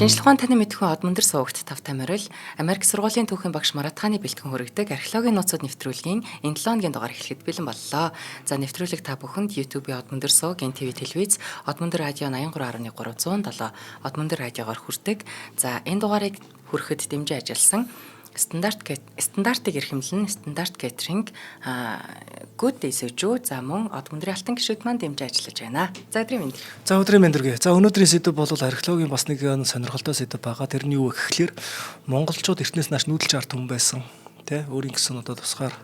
Шинжлэх ухаан таны мэдхүйн Одмөндөр сувагт тавтай морил Америк сургуулийн түүхийн багш Марат хааны бэлтгэн хүргэдэг археологийн нууцуд нэвтрүүлгийн энэ 7 хоногийн дугаар эхлэхэд бэлэн боллоо. За, нэвтрүүлэг та бүхэнд YouTube-ийн Одмөндөр суваг, NTV телевиз, Одмөндөр радио 83.3 107 Одмөндөр радиогоор хүрдэг. За, энэ дугаарыг хүрэхэд дэмжин ажилласан Стандартыг эрхэмлэн Стандарт Catering, Good Day Сэжүү, за мөн Одмөндрийн алтан гишүүд маань дэмжин ажиллаж байна. За, өдрийн мэнд. За, өдрийн мэнд хүргэе. За, өнөөдрийн сэдэв бол археологийн бас нэг сонирхолтой сэдэв байгаа. Тэр нь юу вэ гэхлээр монголчууд эртнээс нааш нүүдэлч ард түмэн байсан. Тэ, өөрийн гэсэн одоо тусгаар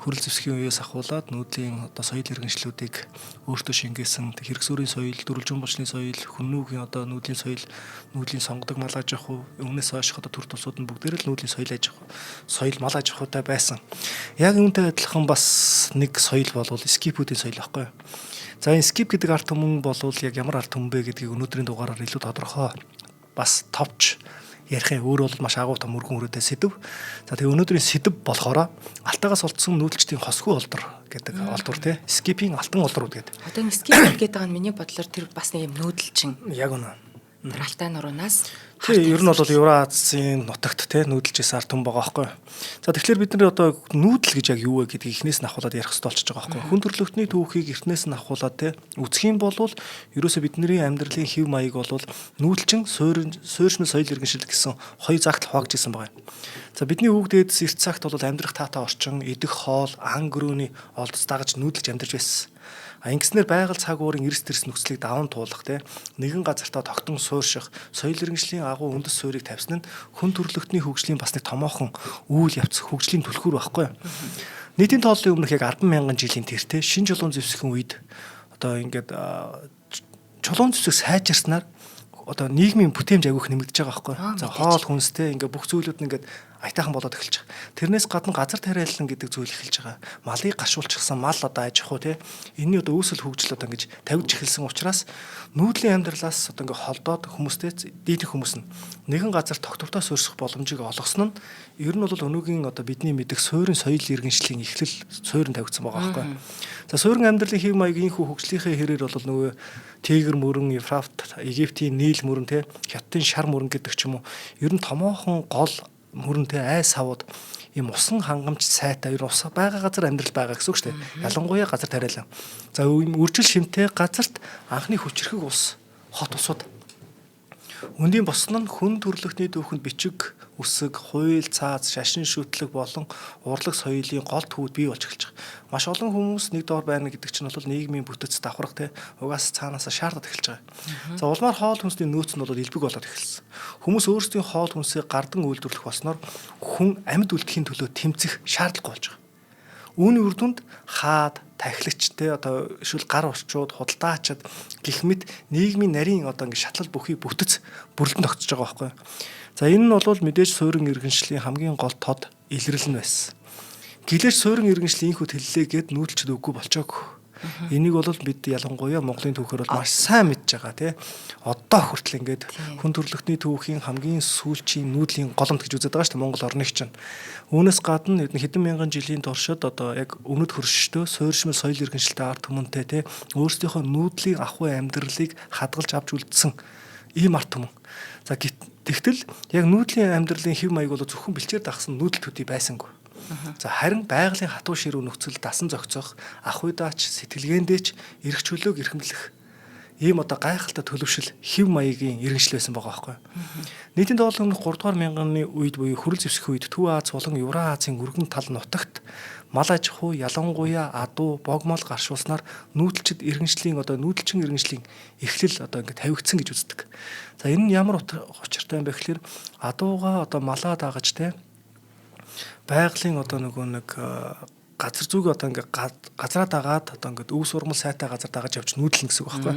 хүрэл зэвсгийн үеэс ахуулаад нүүдлийн одоо соёл иргэншлүүдийг өөртөө шингээсэн хэрэгсүүрийн соёл, дөрвөлжин булчны соёл, хүннүүгийн одоо нүүдлийн соёл, нүүдлийн сонгодог мал аж ахуй, өмнөөс хойш одоо төр тулсууд нь бүгдээр л нүүдлийн соёл аж ахуй, соёл мал аж ахуйтай байсан. Яг үүнтэй адилхан бас нэг соёл бол скипүүдийн соёл байхгүй юу? За, энэ скип гэдэг ард түмэн бол яг ямар ард түмэн бэ гэдгийг өнөөдрийн дугаараар илүү тодорхой бас товч ярих юм. Өөр бол маш агуу том өргөн хүрээтэй сэдэв. За, тэгээ өнөөдрийн сэдэв болохоор алтаагаас олдсон нүүдэлчдийн хосгүй олдор гэдэг олдвор тий. Скипийн алтан олдрууд гэдэг. Одоо энэ скип гэдэг байгаа нь миний бодлоор тэр бас нэг юм нүүдэлчин. Яг үнэ. Тэр Алтай нуруунаас Тий, ер нь бол Евразийн нутагт те нүүдэлж исэн ард түмэн байгаа байхгүй. За, тэгэхээр бид нар одоо нүүдэл гэж яг юу вэ гэдгийг эхнээс нь ахуулаад ярих хэрэгтэй болчихж байгаа байхгүй. Хүн төрөлхтний түүхийг эртнээс нь ахуулаад те үзэх юм бол ерөөсөө бидний амьдралын хэв маяг бол нүүдэлчин суурьшмал соёл иргэншил гэсэн хоёр загтал хуваагдж исэн байгаа юм. За, бидний өвөг дээдэс эрт цагт бол амьдрах таатай орчин, идэх хоол, ан гөрөөний олдоц дагаж нүүдэлж амьдарч байсан. А ингэснээр байгаль цаг уурын эрс тэрс нөхцөлийг даван туулах те нэгэн газартаа тогтон суурших соёл иргэншлийн агуу үндэс суурийг тавьсан нь хүн төрөлхтний хөгжлийн бас нэг томоохон үйл явц, хөгжлийн түлхүүр байхгүй юу. Нийтийн тооллын өмнөх яг 10 мянган жилийн тэртээ шин чулуун зэвсгийн үед одоо ингээд чулуун зэвсэг сайжирснаар одоо нийгмийн бүтээмж агиух нэмэгдэж байгаа байхгүй. За, хоол хүнстэй ингээ бүх зүйлүүд нь ингээд аятайхан болоод эхэлж байгаа. Тэрнээс гадна газар тариалан гэдэг зүйл эхэлж байгаа. Малыг гашуулчихсан, мал одоо аж ахуй те. Энийний одоо үүсэл хөгжил одоо ингэж тавьж эхэлсэн учраас нүүдлийн амьдралаас одоо ингээ холдоод хүмүүстэй дийдэх хүмүүс нь нэгэн газар тогтвортой суурьших боломжийг олгосон нь ер нь бол өнөөгийн одоо бидний мэдэх суурин соёл иргэншлийн эхлэл суурин тавигдсан байгаа байхгүй. За, суурин амьдралын хэв маягийн хүү хөгжлийнхээ хэрээр бол нөгөө Тигр мөрөн, Евфрат, Египтийн Нийл мөрөн те, Хятадын шар мөрөн гэдэг ч юм уу. Ер нь томоохон гол мөрөнтэй ай савууд ийм усан хангамж сайтай ер ус байгаа газар амьдрал байгаа гэсэн үг шүү дээ. Ялангуяа газар тариалан. За, ийм үржил шимтэй газарт анхны хүчрхэг ус хот усууд Өндийн босон нь хүн төрөлхтний түүхэнд бичиг, үсэг, хууль, цааз, шашин шүтлэг болон урлаг соёлын гол төвд бий болж эхэлж байгаа. Маш олон хүмүүс нэг доор байна гэдэг чинь бол нийгмийн бүтэц давхарх те угаас цаанаасаа шаардаад эхэлж байгаа. За, улмаар хоол хүнсний нөөц нь бол элбэг болоод эхэлсэн. Хүмүүс өөрсдийн хоол хүнсээ гардан үйлдвэрлэх болсноор хүн амьд үлдэхийн төлөө тэмцэх шаардлагагүй болж байгаа. Үүний үр дүнд хаад, тахилагч те одоо эсвэл гар урчууд, худалдаачид гэх мэт нийгмийн нарийн одоо ингэ шатлал бүхий бүтэц бүрэлдэн тогтсож байгаа байхгүй. За, энэ нь бол мэдээж суурин иргэншлийн хамгийн гол тод илрэл нь байсан. Гэлээч суурин иргэншлийн инхүү тэллээгээд нүүдэлчд үгүй болчоогүй. Энийг бол бид ялангуяа Монголын түүхээр бол маш сайн мэдж байгаа тий. Одоо хүртэл ингээд хүн төрөлхтний түүхийн хамгийн сүүлчийн нүүдлийн голомт гэж үздэг байгаа шүү дээ Монгол орныг чинь. Үүнээс гадна хэдэн мянган жилийн туршид одоо яг өмнөд хөршөлтөө суурьшмал соёл иргэншилтэй ард түмэнтэй тий өөрсдийнхөө нүүдлийн ахуй амьдралыг хадгалж авч үлдсэн ийм ард түмэн. За, тэгтэл яг нүүдлийн амьдралын хэв маяг бол зөвхөн бэлчээр дагсан нүүдэл төдий байсангүй. За, харин байгалийн хатуу ширүү нөхцөл дасан зохицох, ахуйдаач сэтгэлгээндээч эрх чөлөөг эрхэмлэх ийм одоо гайхалтай төлөвшил хэв маягийн иргэншил байсан байгаа байхгүй. Нийтийн тооллын өмнөх 3 дугаар мянганы үед буюу хүрэл зэвсгийн үед Төв Аз болон Евразийн өргөн тал нутагт мал аж ахуй, ялангуяа адуу, богмол гаршуулснаар нүүдэлчд иргэншлийн одоо нүүдэлчин иргэншлийн эхлэл одоо ингээд тавигдсан гэж үздэг. За, энэ нь ямар учиртай юм бэ гэхээр адуугаа одоо малаа дагаж те байгалийн одоо нөгөө нэг газар зүг одоо ингээ газраа дагаад одоо ингээд өв сурмал сайтай газар дагаж явж нүүдлэн гэсэн үг байхгүй.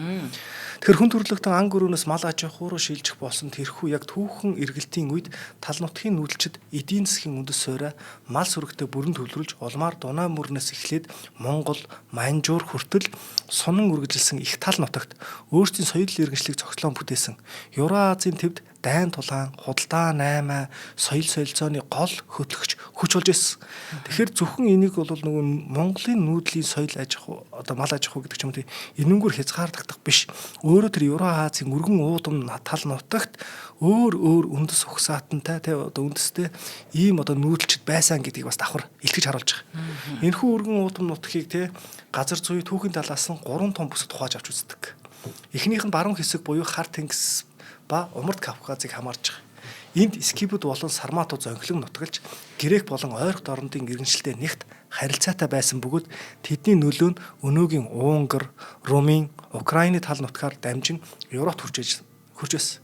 Тэгэхээр хүн төрөлхтөн ан гөрөөнөөс мал аж ахуй руу шилжих болсон тэрхүү яг түүхэн эргэлтийн үед тал нутгийн нүүдэлчд эдийн засгийн үндэс суурь мал сүрэгтэй бүрэн төвлөрүүлж улмаар Дунай мөрнөөс эхлээд Монгол, Маньчжур хүртэл сунан үргэлжилсэн их тал нутагт өөрсдийн соёл иргэншлийг цогцлон бүтээсэн. Евразийн төвд дайн тулаан, худалдаа наймаа, соёл солилцооны гол хөтлөгч хүч болж ирсэн. Тэгэхээр зөвхөн энийг бол нөгөө Монголын нүүдлийн соёл аж ахуй одоо мал аж ахуй гэдэг ч юм уу тийм энэнгээр хязгаарлагдах биш. Өөрөө тэр Евро Азийн өргөн уудам тал нутагт өөр өөр үндэс угсаатантай тий одоо үндэстэй ийм одоо нүүдэлчд байсан гэдгийг бас давхар илтгэж харуулж байгаа. Энэхүү өргөн уудам нутгийг тий газар зүйн түүхийн талаас нь 3 том бүсэд хувааж авч үздэг. Эхнийх нь баруун хэсэг буюу Хар тэнгис ба Умард Кавказыг хамаарч байгаа. Энд скипүүд болон сарматууд зонхилон нутгалж грек болон ойрхот орондын иргэншилтэй нэгт харилцаатай байсан бөгөөд тэдний нөлөө нь өнөөгийн Унгар, Румын, Украины тал нутгаар дамжин Европт хүрч байсан.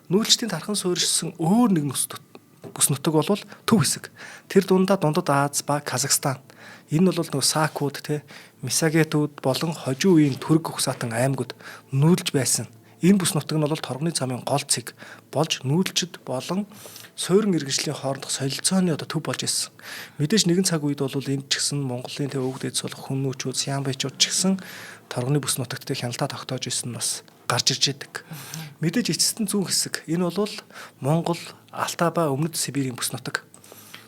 Нүүлчдийн тархан суурьшсан өөр нэг бүс нутаг бол төв хэсэг. Тэр дундаа Дундад Аз ба Казахстан. Энэ бол нөгөө Сакууд те Мисагетүүд болон хожим үеийн түрэг угсаатан аймагуд нүүлж байсан. Энэ бүс нутаг нь бол торгоны замын гол цэг болж нүүдэлчд болон суурин иргэншлийн хоорондох солилцооны одоо төв болж ирсэн. Мэдээж нэгэн цаг үед бол энд ч гэсэн Монголын тэг өвөг дээдс болох хүмүүчүүд, Сямбайчууд ч гэсэн торгоны бүс нутагт тэг хяналтаа тогтоож исэн нь бас гарч ирж идэг. Мэдээж эцэст нь зүүн хэсэг. Энэ бол Монгол, Алтай ба Өмнөд Сибирийн бүс нутаг.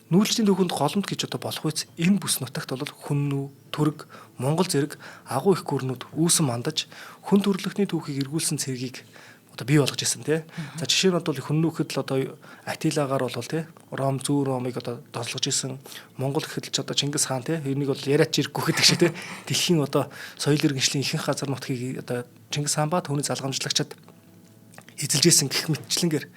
Нүүлчдийн түүхэнд голомт гэж одоо болох үс энэ бүс нутагт бол хүннүү, түрэг, монгол зэрэг агуу их гүрнүүд үүсэн мандаж хүн төрөлхтний түүхийг эргүүлсэн цэргийг одоо бий болгож ирсэн тий. За жишээ нь бол хүннүү гэхэд л одоо Атилагаар бол тий Ром зүүн Ромыг одоо тослогож исэн. Монгол гэхэд л ч одоо Чингис хаан тий тэрнийг бол яриач ирэхгүй гэдэг шиг тий дэлхийн одоо соёл иргэншлийн ихэнх газар нутгийг одоо Чингис хаан ба түүний залгамжлагчид эзэлж исэн гэх мэтчлэнгээр.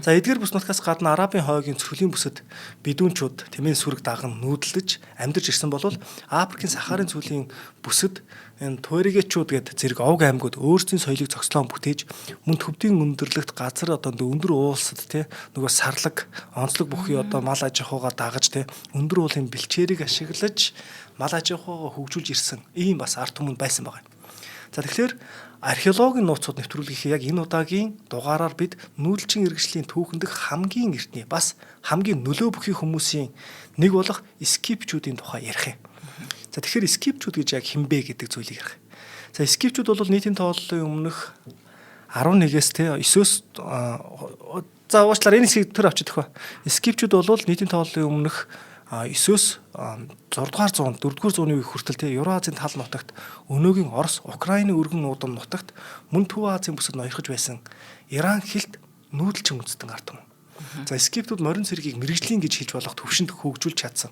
За эдгээр бүс нутгаас гадна Арабын хойгийн цөлийн бүсэд бидүүнчүүд тэмээн сүрэг даган нүүдлэж амьдарч ирсэн бол Африкийн Сахарын цөлийн бүсэд энэ Туарегэчүүд гэдэг зэрэг овг аймагуд өөрсдийн соёлыг зохицлон бүтээж мөн төвдийн өндөрлөгт газар одоо өндөр уулсад те нөгөө сарлаг онцлог бүхий одоо мал аж ахуйгаа дагаж те өндөр уулын бэлчээрийг ашиглаж мал аж ахуйгаа хөгжүүлж ирсэн ийм бас ард түмэн байсан байгаа юм. За тэгэхээр археологийн нууцуд нэвтрүүлгийнхээ яг энэ удаагийн дугаараар бид нүүдэлчин иргэншлийн түүхэн дэх хамгийн эртний бас хамгийн нөлөө бүхий хүмүүсийн нэг болох скипчүүдийн тухай ярих юм. За тэгэхээр скипчүүд гэж яг хэн бэ гэдэг зүйлийг ярих. За скипчүүд бол нийтийн тооллын өмнөх 11-ээс те 9-өөс за уучлаарай энэ хэсгийг төр авчидах ба. Скипчүүд бол нийтийн тооллын өмнөх 9-өөс 6 дугаар зуун, 4 дугаар зууны үе хүртэл те Евразийн тал нутагт өнөөгийн Орос, Украины өргөн уудам нутагт мөн Төв Азийн бүсэд ноёрхож байсан Иран хилт нүүдэлчин үндэстэн ард түмэн. За скиптүүд морин цэргийг мэрэгжлийн гэж хэлж болох төвшөнд хөгжүүлж чадсан.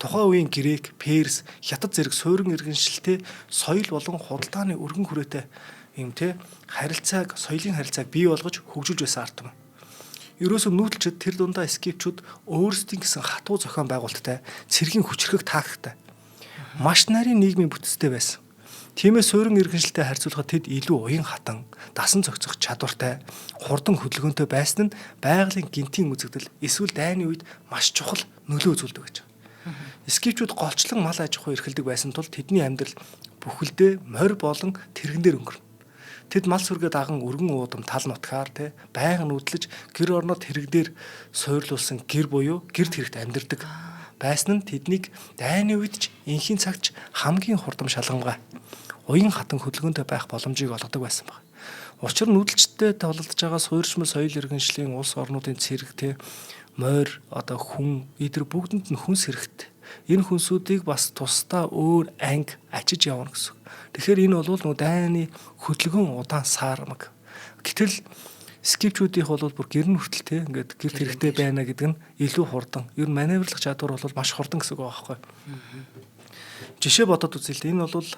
Тухайн үеийн Грек, Перс, Хятад зэрэг суурин иргэншилтэй соёл болон худалдааны өргөн хүрээтэй юм те харилцааг, соёлын харилцааг бий болгож хөгжүүлж байсан ард түмэн. Ерөөсөө нүүдэлчд тэр дундаа скипчүүд өөрсдийн гэсэн хатуу зохион байгуулалттай, цэргийн хүчрхэг тактиктай, маш нарийн нийгмийн бүтцтэй байсан. Тиймээс суурин иргэншилтэй харьцуулахад тэд илүү уян хатан, дасан зохицох чадвартай, хурдан хөдөлгөөнтэй байсан нь байгалийн гинтийн үзэгдэл эсвэл дайны үед маш чухал нөлөө үзүүлдэг гэж. Скипчүүд голчлон мал аж ахуй эрхэлдэг байсан тул тэдний амьдрал бүхэлдээ морь болон тэрэгэн дээр өнгөрнө. Тэд мал сүргээ даган өргөн уудам тал нутгаар те байнга нүүдлэж гэр орноо тэрэг дээр суурлуулсан гэр буюу гэрт хэрэгт амьдардаг байсан нь тэднийг дайны үед ч энхийн цагт ч хамгийн хурдан шалгамгай уян хатан хөдөлгөөнтэй байх боломжийг олгодог байсан баг. Учир нь нүүдэлчтэй тулалдаж байгаа суурьшмал соёл иргэншлийн улс орнуудын цэрэг те морь одоо хүн эдгээр бүгдэнд нь хүнс хэрэгтэй. Энэ хүнсүүдийг бас тусдаа өөр анги ачиж явна гэсэн. Тэгэхээр энэ бол нөгөө дайны хөдөлгөөн удаан саармаг. Гэтэл скипчүүдийнх бол бүр гэр нь хүртэл те ингээд гэрт хэрэгтэй байна гэдэг нь илүү хурдан. Ер нь маневрлах чадвар бол маш хурдан гэсэн үг байгаа байхгүй. Жишээ бодоод үзье л дээ. Энэ бол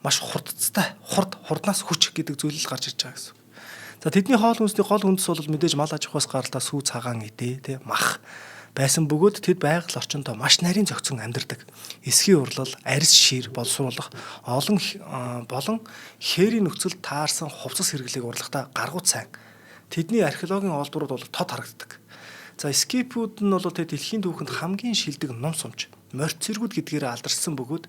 маш хурдцтай. Хурднаас хүч гэдэг зүйл л гарч ирж байгаа гэсэн. За тэдний хоол хүнсний гол үндэс бол мэдээж мал аж ахуйс гаралтай сүү цагаан эдээ те мах байсан бөгөөд тэд байгаль орчиндөө маш нарийн зохицон амьдардаг. Эсхийн урлал, арьс шир боловсруулах олон болон хээрийн нөхцөлд таарсан хувцас хэрэглээг урлахдаа гаргууд сайн. Тэдний археологийн олдврууд бол тод харагддаг. За скипүүд нь бол тэ дэлхийн түүхэнд хамгийн шилдэг ном сумч, морь цэргүүд гэдгээр алдаршсан бөгөөд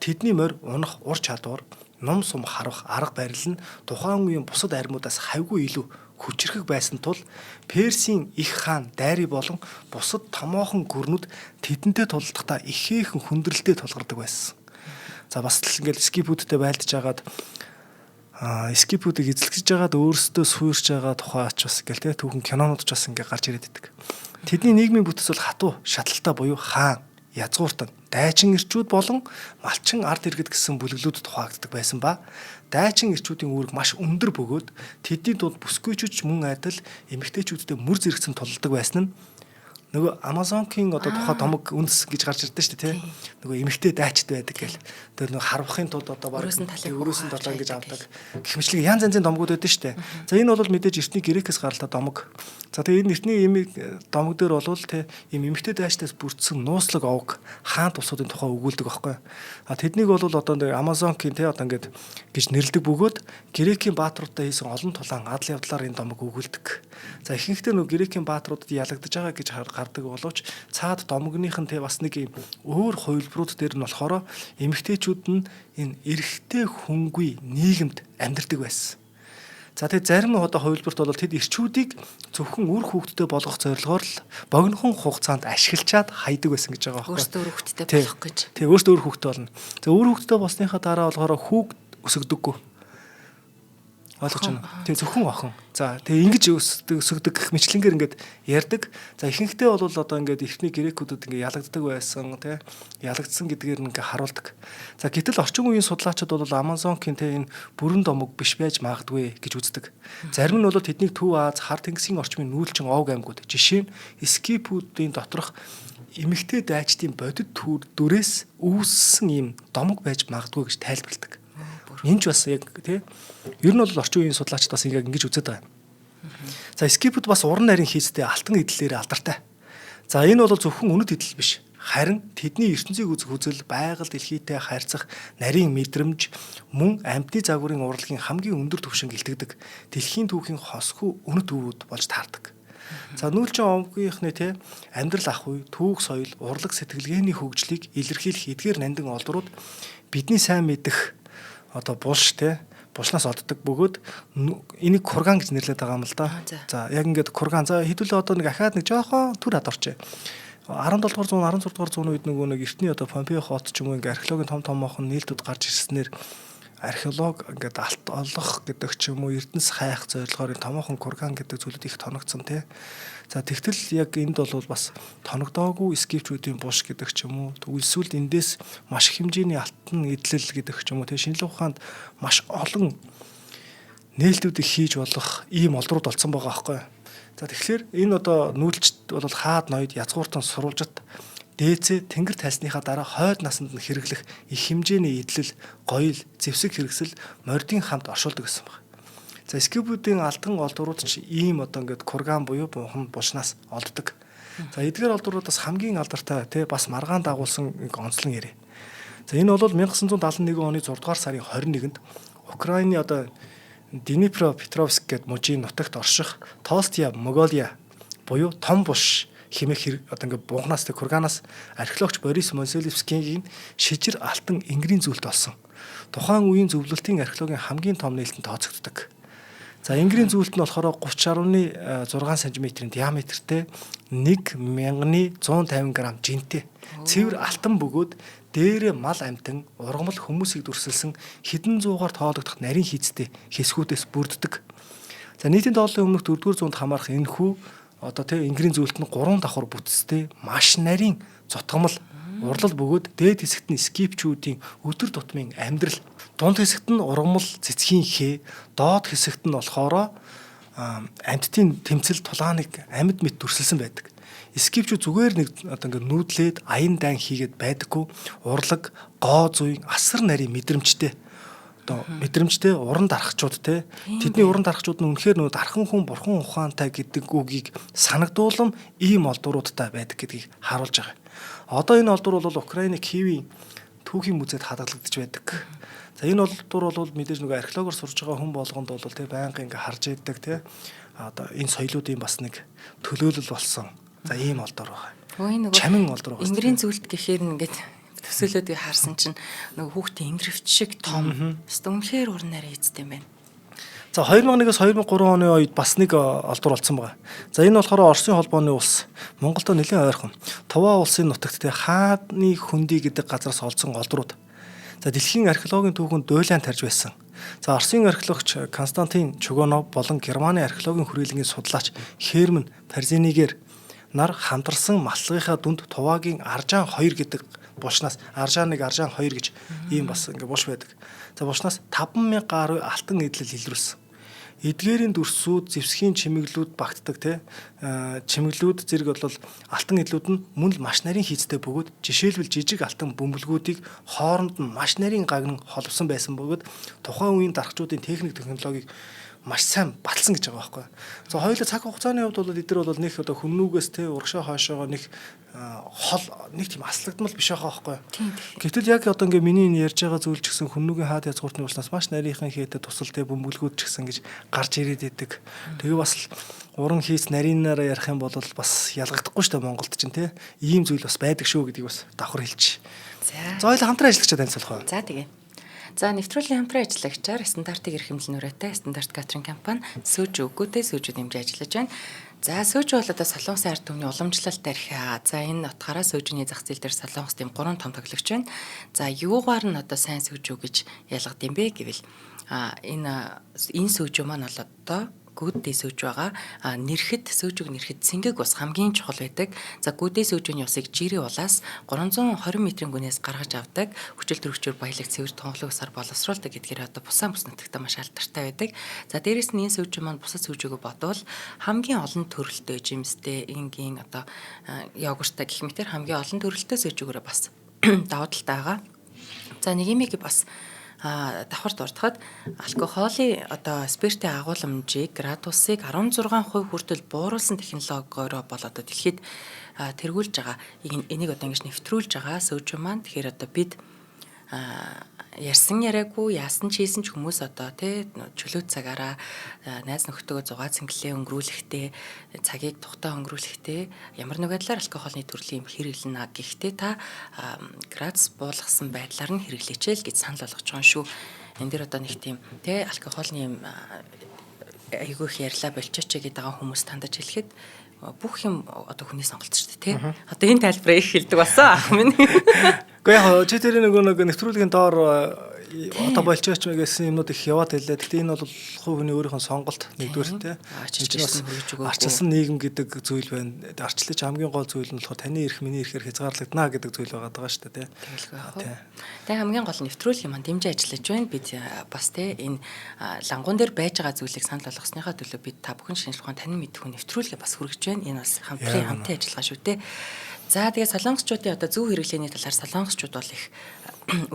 тэдний морь унах ур чадвар, ном сум харах арга барил нь тухайн үеийн бусад армиудаас хавьгүй илүү хүчрхэг байсан тул Персийн их хаан Дайри болон бусад томоохон гүрнүүд тэдэнтэй тулалдахдаа ихээхэн хүндрэлтэй тулгардаг байсан. За бас л ингээл скипүүдтэй байлдаж хагаад Скипүүдийг эзэлж байгаад өөрсдөө суурч байгаа тухай ч бас ингээл те түүхэн кинонууд ч бас ингээ гарч ирээд байдаг. Тэдний нийгмийн бүтэц бол хатуу, шаталтай буюу хаан, язгууртан, дайчин эрчүүд болон малчин ард иргэд гэсэн бүлэглүүдэд хуваагддаг байсан ба дайчин эрчүүдийн үүрэг маш өндөр бөгөөд тэдний дунд бүсгүйчүүд мөн адил эмэгтэйчүүдтэй мөр зэрэгцэн тулалдаг байсан нь нөгөө Амазонкийн одоо тухай домог үндэс гэж гарч ирдэ шүү дээ тий. Нөгөө эмэгтэй дайчд байдаг гэл. Тэр нөгөө харвахын тулд одоо баг өрөөс нь талаа ингэж авдаг. Гэх мэтлэг янз янзын домгууд байдаг шүү дээ. За энэ бол мэдээж эртний Грекээс гаралтай домог. За тэгээ энэ эртний эмийг домог дээр бол тий ийм эмэгтэй дайчдаас бүрдсэн нууцлаг овг хаан тусуудын тухай өгүүлдэг байхгүй. А тэднийг бол одоо нэг Амазонкийн тий одоо ингэж гэж нэрлэдэг бөгөөд Грекийн бааtruудтай хийсэн олон тулаан адал явдлаар энэ домог өгүүлдэг. За ихэнхдээ нөгөө Грекийн бааtruудад ялагдаж байгаа гэж гардаг боловч цаад домогных нь тий бас нэг ийм өөр хувилбарууд дээр нь болохоор эмэгтэйчүүд нь энэ эрэгтэй хүнгүй нийгэмд амьдардаг байсан. За тэгээ зарим одоо хувилбарт бол тэд эрчүүдийг зөвхөн үр хүүхдтэй болгох зорилгоор л богинохон хугацаанд ашиглачаад хайдаг байсан гэж байгаа байхгүй. Өөртөө үр хүүхдтэй болох гэж. Тий, өөртөө үр хүүхдтэй болно. За үр хүүхдтэй болсныхаа дараа болохоор хүүг өсгдөггүй. Ойлгож байна уу? Тий, зөвхөн охин. За тэгээ ингэж өсгдөг гэх мэтлэнгээр ингээд ярьдаг. За ихэнхдээ бол одоо ингээд эртний грекүүдэд ингээд ялагддаг байсан тий. Ялагдсан гэдгээр ингээд харуулдаг. За гэтэл орчин үеийн судлаачид бол Амазонкийн тий энэ бүрэн домог биш байж магадгүй гэж үздэг. Зарим нь бол тэднийг Төв Аз, Хар тэнгисийн орчмын нүүлчин овг аймагуд. Жишээ нь скипүүдийн доторх эмэгтэй дайчдын бодит дүрээс үүссэн ийм домог байж магадгүй гэж тайлбарладаг. Энэ ч бас яг тий ер нь бол орчин үеийн судлаачид бас яг ингэж үздэг байгаа юм. За скипүүд бас уран нарийн хийцтэй алтан эдлэлээр алдартай. За энэ бол зөвхөн үнэт эдлэл биш. Харин тэдний ертөнцийг үзэх үзэл, байгаль дэлхийтэй харьцах нарийн мэдрэмж мөн амьтны загварын урлагийн хамгийн өндөр түвшинг илтгэдэг. Дэлхийн түүхийн хосгүй үнэт өвүүд болж таардаг. За нүүлчин овгийнхны тий амьдрал ах үе, түүх соёл, урлаг сэтгэлгээний хөгжлийг илэрхийлэх эдгээр нандин олдрууд бидний сайн мэдэх одоо булш те булшнаас оддог бөгөөд энийг курган гэж нэрлэдэг байгаа юм л да. За яг ингээд курган. За хэдүүлээ одоо нэг ахаад нэг жоохон түр хад орчээ. 17 дугаар зуун, 16 дугаар зууны үед нөгөө нэг эртний одоо Помпеи хот ч юм уу ингээд археологийн том томоохон нийлтүүд гарч ирснээр археолог ингээд алт олох гэдэг ч юм уу эрдэнэс хайх зорилгоор энэ томоохон курган гэдэг зүйлүүд их тоногдсон тий. За тэгтэл яг энд бол бас тоногдоогүй скипчүүдийн булш гэдэг ч юм уу тэгвэл эсвэл эндээс маш их хэмжээний алтан эдлэл гэдэг ч юм уу тий шинжлэх ухаанд маш олон нээлтүүдийг хийж болох ийм олдрууд олцсон байгаа байхгүй. За тэгэхээр энэ одоо нүүлчд бол хаад ноёд язгууртан сурвалжит дээцээ тэнгэр тайлсныхаа дараа хойд насанд нь хэрэглэх их хэмжээний эдлэл, гоёл, зэвсэг хэрэгсэл мордын хамт оршуулдаг гэсэн байна. За скипүүдийн алтан олдрууд ч ийм одоо ингээд курган буюу бунхан булшнаас олддог. За эдгээр олдруудаас хамгийн алдартай тий бас маргаан дагуулсан нэг онцлон яриа. За энэ бол 1971 оны 6 дугаар сарын 21-нд Украины одоо Днепропетровск гэдэг мужийн нутагт орших Толстия Монголиа буюу том булш хэмээх одоо ингээд бунхнаас тэг курганаас археологч Борис Монселевскийн шижир алтан энгэрийн зүйлт олсон. Тухайн үеийн зөвлөлтийн археологийн хамгийн том нээлтэн тооцогддог. За энгэрийн зүйлт нь болохоор 30.6 см-ийн диаметртэй 1150 г жинтэй цэвэр алтан бөгөөд дээрээ мал амьтан ургамал хүмүүсийг дүрсэлсэн хэдэн зуугаар тоологдох нарийн хийцтэй хэсгүүдээс бүрддэг. За нийтийн тооллын өмнөх 4-р зуунд хамаарах энэхүү одоо тий энгэрийн зүйлт нь 3 давхар бүтцтэй маш нарийн зутгамал урлал бөгөөд дээд хэсэгт нь скипчүүдийн өдөр тутмын амьдрал, дунд хэсэгт нь ургамал цэцгийн хээ, доод хэсэгт нь болохоор амьтдын тэмцэл тулааныг амьд мэт дүрсэлсэн байдаг. Скипчүүд зүгээр нэг одоо ингээд нүүдлээд аян дайн хийгээд байдаггүй урлаг, гоо зүйн асар нарийн мэдрэмжтэй одоо мэдрэмжтэй уран дарахчууд те тэдний уран дарахчууд нь үнэхээр нөгөө дархан хүн бурхан ухаантай гэдэг үгийг санагдуулам ийм олдвруудтай байдаг гэдгийг харуулж байгаа. Одоо энэ олдвор бол Украины Киевийн түүхийн музейд хадгалагдаж байдаг. За энэ олдвор бол мэдээж нөгөө археологоор сурж байгаа хүн болгонд бол те байнга ингээ харж идэг те одоо энэ соёлуудын бас нэг төлөөлөл болсон. За ийм олдвор байгаа. Өө нөгөө Чамин олдвор байгаа. Энгэрийн зүйлт гэхээр ингээд төсөөлөөд харсан чинь нөгөө хүүхдийн энгэрвч шиг том. Өстө үнэхээр уран нарийн эзтэй юм байна. За 2001-ээс 2003 оны үед бас нэг олдвор олцсон байгаа. За энэ болохоор Оросын холбооны улс Монголдо нэлээд ойрхон. Туваа улсын нутагт те хааны хөндөй гэдэг газраас олдсон олдрууд. За дэлхийн археологийн түүхэнд дуйлан тарж байсан. За, Оросын археологч Константин Чугунов болон Германы археологийн хүрээлэнгийн судлаач Херман Парзинигээр нар хамтарсан маллагийнхаа дүнд Тувагийн Аржан 2 гэдэг булшнаас Аржан 1, Аржан 2 гэж ийм бас ингээ булш байдаг. За, булшнаас 5000 гаруй алтан эдлэл илрүүлсэн. Эдгээрийн дүрсүүд, зэвсгийн чимэглүүд багтдаг те чимэглүүд зэрэг бол алтан эдлүүд нь мөн л маш нарийн хийцтэй бөгөөд жишээлбэл жижиг алтан бөмбөлгүүдийг хооронд нь маш нарийн гагнан холбосон байсан бөгөөд тухайн үеийн дархчуудын техник технологиг маш сайн баталсан гэж байгаа байхгүй. За, хоёулаа цаг хугацааны хувьд бол эдгээр бол нэг одоо хүмүүгээс те урагшаа хойшоогоо нэг хол нэг тийм аслагдмал биш байгаа байхгүй. Гэвтэл яг одоо ингээ миний энэ ярьж байгаа зүйл ч гэсэн хүмүүгийн хаад язгууртны улснаас маш нарийнхан хээтэй тусал те бөмбөлгүүд ч гэсэн гэж гарч ирээд идэг. Тэгээ бас уран хийц нарийнаараа ярих юм бол бас ялгагдахгүй шүү дээ Монголд чинь те. Ийм зүйл бас байдаг шүү гэдгийг бас давхар хэлчих. За, хоёулаа хамтран ажиллагчаа танилцуулах уу? За, тэгээ. За, нэвтрүүлгийн хамтран ажиллагчаар стандартыг эрхэмлэн нүрээтэй стандарт катеринг компани сүүж үгүйтэй сүүжүүд дэмжиж ажиллаж байна. За, сүүж бол одоо Солонгосын ард түмний уламжлалт архиа. За, энэ утгаараа сүүжний зах зээл дээр Солонгос тийм 3 том тоглогч байна. За, юугаар нь одоо сайн сүүжүү гэж ялгад юм бэ гэвэл энэ сүүжүү маань бол одоо гүдээ сүүж байгаа. А нэрхэд сүүжүүг нэрхэд цэнгэг ус хамгийн чухал байдаг. За, гүдээ сүүжүүний усыг жирийн улаас 320 метрийн гүнээс гаргаж авдаг. Хүчил төрөгчөөр баялаг цэвэр тунгалаг усаар боловсруулдаг гэдгээр одоо бусаан бүс нутагта маш алдартай байдаг. За, дээрэс нь энэ сүүжүү маань бусад сүүжүүгөө бодвол хамгийн олон төрөлтөө жимстэй, энгийн одоо йогурттай гэх мэтэр хамгийн олон төрөлтөө сүүжүүгээрээ бас давуу талтай байгаа. За, нэг юмыг бас давхар дурдахад алкоголын одоо спиртийн агуулмжийг градусыг 16% хүртэл бууруулсан технологиороо бол одоо дэлхийд тэргүүлж байгаа. Энийг одоо ингэж нэвтрүүлж байгаа сүүжүү маань. Тэгэхээр одоо бид ярьсан яриаггүй яасан ч хийсэн ч хүмүүс одоо тий чөлөөт цагаараа найз нөхдөйгөө зугаа цэнгэлээ өнгөрүүлэхдээ цагийг тухтай өнгөрүүлэхдээ ямар нэг байдлаар алкоголны төрлийн юм хэрэглэнэ. Гэхдээ та градус буулгасан байдлаар нь хэрэглээч л гэж санал болгож байгаа юм шүү. Энэ дэр одоо нэг тийм тий алкоголны юм айгүй их ярьлаа болчооч гэдэг байгаа хүмүүс тандаж хэлэхэд бүх юм одоо хүний сонголт шүү дээ тий. Одоо энэ тайлбараа их хэлдэг болсон ах минь. Гэхдээ яг чи тэр нэг нэвтрүүлгийн доор одоо болчооч гэсэн юмнууд их яваад байлаа. Гэхдээ энэ бол хувь хүний өөрийнх нь сонголт нэгдүгээр тий. Арчилсан нийгэм гэдэг зүйл байна. Арчлаж хамгийн гол зүйл нь болохоор таны эрх миний эрхээр хязгаарлагдана гэдэг зүйл байгаа даа шүү дээ тий. Тэгэлгүй. Тэгээ хамгийн гол нэвтрүүлгийн маань дэмжиж ажиллаж байна. Бид бас тий энэ лангуун дээр байж байгаа зүйлийг санал болгосныхаа төлөө бид та бүхэн шинжлэх ухаан танин мэдэх хүн нэвтрүүлгээ бас хүргэж байна. Энэ бас хамтран ажиллагаа шүү дээ. За, тэгээ солонгосчуудын одоо зөв хэрэглээний талаар солонгосчууд бол их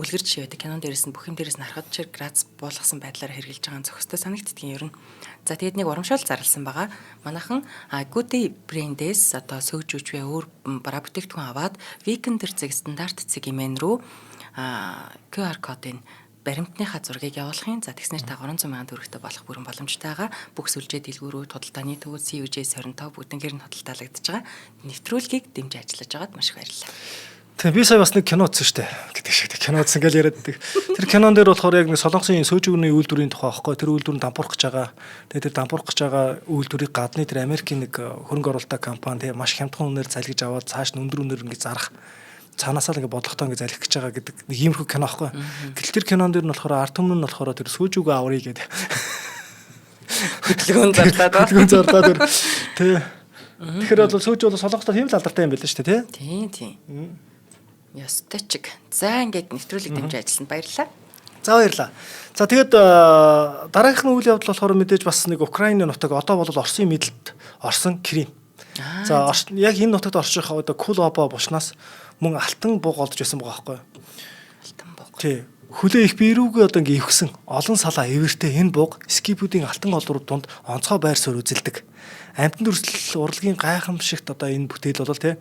үлгэр жишээ байдаг. Кинон дээрээс нь бүх юм дээрээс нь харахад чир грац буулгасан байдлаар хэрэглэж байгаа нь зохистой санагддгийн ер нь. За, тэгээд нэг урамшуул зарласан байгаа. Манайхан Goody брэндээс одоо сөөжүүч вэ өөр бараа бүтээгдэхүүн аваад Weekender зэг стандарт цэг имэн рүү QR кодыг баримтныхаа зургийг явуулах юм. За, тэгснээр та 300 мянган төгрөгтэй болох бүрэн боломжтой байгаа. Бүх сүлжээ дэлгүүрүүд, худалдааны төвүүд, CUJ 25 бүгднгээр нь худалдаалагдаж байгаа. Нэвтрүүлгийг дэмжиж ажиллаж байгаад маш их баярлалаа. Тийм, би сая бас нэг кино үзсэн шүү дээ гэдэг шиг кино үзсэн гэж яриад байдаг. Тэр кинон дээр болохоор яг нэг Солонгосын сөөжүүгний үйлдвэрийн тухай аахгүй. Тэр үйлдвэр нь дампуурах гэж байгаа. Тэгээ тэр дампуурах гэж байгаа үйлдвэрийг гадны тэр Америкийн нэг хөрөнгө оруулалттай компани тийм маш хямдхан үнээр залгиж аваад цааш нь өндөр үнээр ингэж зарах цаанаасаа л ингээ бодлоготой ингээ залхих гэж байгаа гэдэг нэг иймэрхүү кино аахгүй. Гэтэл тэр кинон дээр нь болохоор ард түмэн нь болохоор тэр сүүжүүгээ аврыг гэдэг. Хөдөлгөөн зарлаад ба. Хөдөлгөөн зарлаад тэр тий. Тэгэхээр бол сүүж бол Солонгостой тийм л алдартай юм байл шүү дээ тий. Тийм тийм. Ёстой чиг. За, ингээд нэвтрүүлэг дэмжиж ажилласанд баярлалаа. За, баярлалаа. За, тэгэд дараагийнх нь үйл явдал болохоор мэдээж бас нэг Украины нутаг одоо бол Оросын мэдлэлд орсон Крим. За, яг энэ нутагт орчих одоо Кулоба булшнаас мөн алтан буг олдож байсан байгаа байхгүй юу? Алтан буг. Тий. Хүлээ их бие рүүгээ одоо ингээ эвхсэн олон салаа эвэртэй энэ буг скипүүдийн алтан олрууд дунд онцгой байр суурь үзэлдэг. Амьтан дүрслэл урлагийн гайхамшигт одоо энэ бүтээл бол тий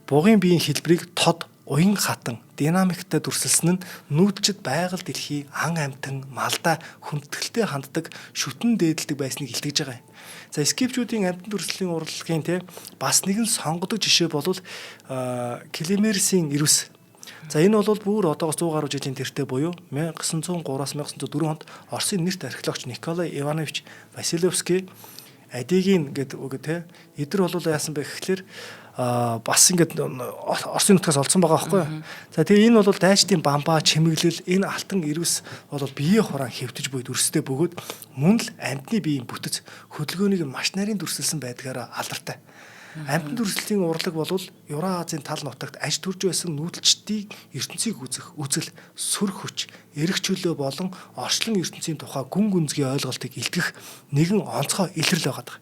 бугын биеийн хэлбэрийг тод уян хатан динамиктай дүрсэлсэн нь нүүдэлчд байгаль дэлхий ан амьтан малдаа хүндэтгэлтэй ханддаг шүтэн дээдэлдэг байсныг илтгэж байгаа юм. За, скипчүүдийн амьтан дүрслэлийн урлагийн те бас нэгэн сонгодог жишээ бол Клемерсийн ирвэс. За, энэ бол бүр одоогоос 100 гаруй жилийн тэртээ буюу 1903-аас 1904 онд Оросын нэрт археологч Николай Иванович Василевский Адигийн гэдэг үг те эдэр бол яасан бэ гэхлээр бас ингээд Оросын нутгаас олдсон байгаа байхгүй юу. За тэгээ энэ бол дайчдын бамбаа чимэглэл энэ алтан ирвэс бол биеэ хураан хэвтэж буй дүрстэй бөгөөд мөн л амьтны биеийн бүтэц хөдөлгөөнийг маш нарийн дүрсэлсэн байдгаараа алдартай. Амьтан дүрслэлийн урлаг бол Евро Азийн тал нутагт аж төрж байсан нүүдэлчдийн ертөнцийг үзэх, үзэл, сүр хүч, эрх чөлөө болон орчлон ертөнцийн тухай гүн гүнзгий ойлголтыг илтгэх нэгэн онцгой илрэл байгаа.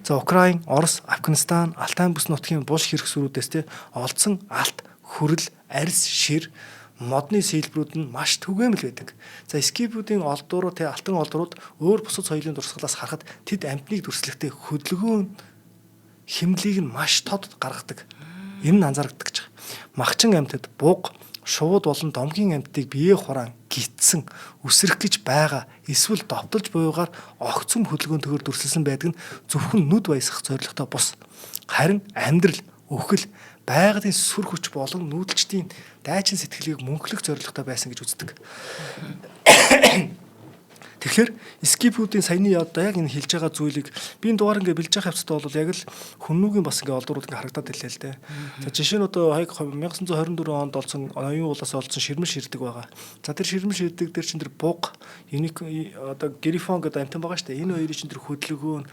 За Украин, Орос, Афганистан, Алтай бүс нутгийн булш хэрэгсврүүдээс те олдсон алт, хүрэл, арьс, шир модны сэлбэрүүд нь маш түгээмэл байдаг. За скипүүдийн олдвор те алтан олдврууд өөр бусад соёлын дурсгалаас харахад тэд амьтныг дүрслэхдээ хөдөлгөөн хэмнэлийг нь маш тод гаргадаг. Энэ нь анзаардаг гэж. Махчин амьтад буг, шувууд болон домгийн амьтдыг биеэ хураан гитсэн, үсрэх гэж байгаа эсвэл довтолж буйгаар огцом хөдөлгөөнтэйгээр дүрсэлсэн байдаг нь зөвхөн нүд баясгах зорилготой бус. Харин амьдрал, өхөл, байгалийн сүр хүч болон нүүдэлчдийн дайчин сэтгэлийг мөнхлөх зорилготой байсан гэж үздэг. Тэгэхээр скипүүдийн саяны одоо яг энэ хэлж байгаа зүйлийг би энэ дугаар ингээ бэлж явах явцдаа бол яг л хүмүүгийн бас ингээ олдврууд ингээ харагдаад илээ л дээ. За жишээ нь одоо хаяг 1924 онд олсон оюун уулаас олдсон ширмэн ширдэг байгаа. За тэр ширмэн ширдэг дээр чинь тэр буг, юник одоо грифон гэдэг амтан байгаа шүү дээ. Энэ хоёрын чинь тэр хөдөлгөөн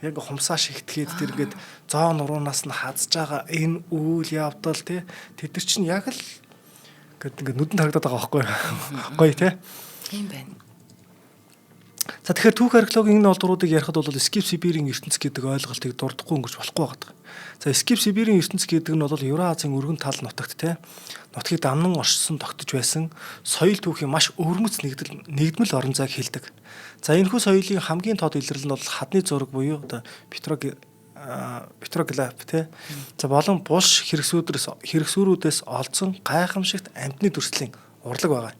яг хумсаа шигтгээд тэр ингээд зоо нуруунаас нь хазж байгаа энэ үйл явдал тий тэд нар чинь яг л ингээд ингээд нүдэнд харагдаад байгаа байхгүй гоё тий. Тийм байна. За тэгэхээр түүх археологийн энэ олдвруудыг ярихад бол Скиф Сибирийн ертөнц гэдэг ойлголтыг дурдахгүй өнгөрч болохгүй байгаа. За Скиф Сибирийн ертөнц гэдэг нь бол Евразийн өргөн тал нутагт те нутгийг дамнан оршсон тогтож байсан соёл түүхийн маш өвөрмөц нэгдмэл орон зайг хэлдэг. За энэхүү соёлын хамгийн тод илрэл нь бол хадны зураг буюу одоо петроглиф те. За болон булш хэрэгсүүрүүдээс олдсон гайхамшигт амьтны дүрслийн урлаг байгаа.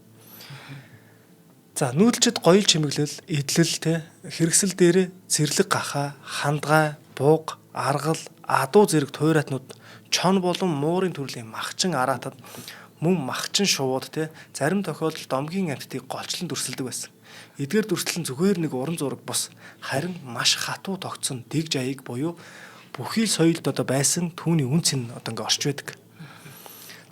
За нүүдэлчд гоёл чимэглэл, эдлэл те хэрэгсэл дээр зэрлэг гахаа, хандгай, буг, аргал, адуу зэрэг туйратнууд чон болон муурын төрлийн махчин араатад мөн махчин шувууд те зарим тохиолдолд домгийн амьтдыг голчлон дүрсэлдэг байсан. Эдгээр дүрслэл нь зүгээр нэг уран зураг бус харин маш хатуу тогтсон дэг жаяг буюу бүхий соёлд одоо байсан түүний үн цэн одоо ингээ орч байдаг.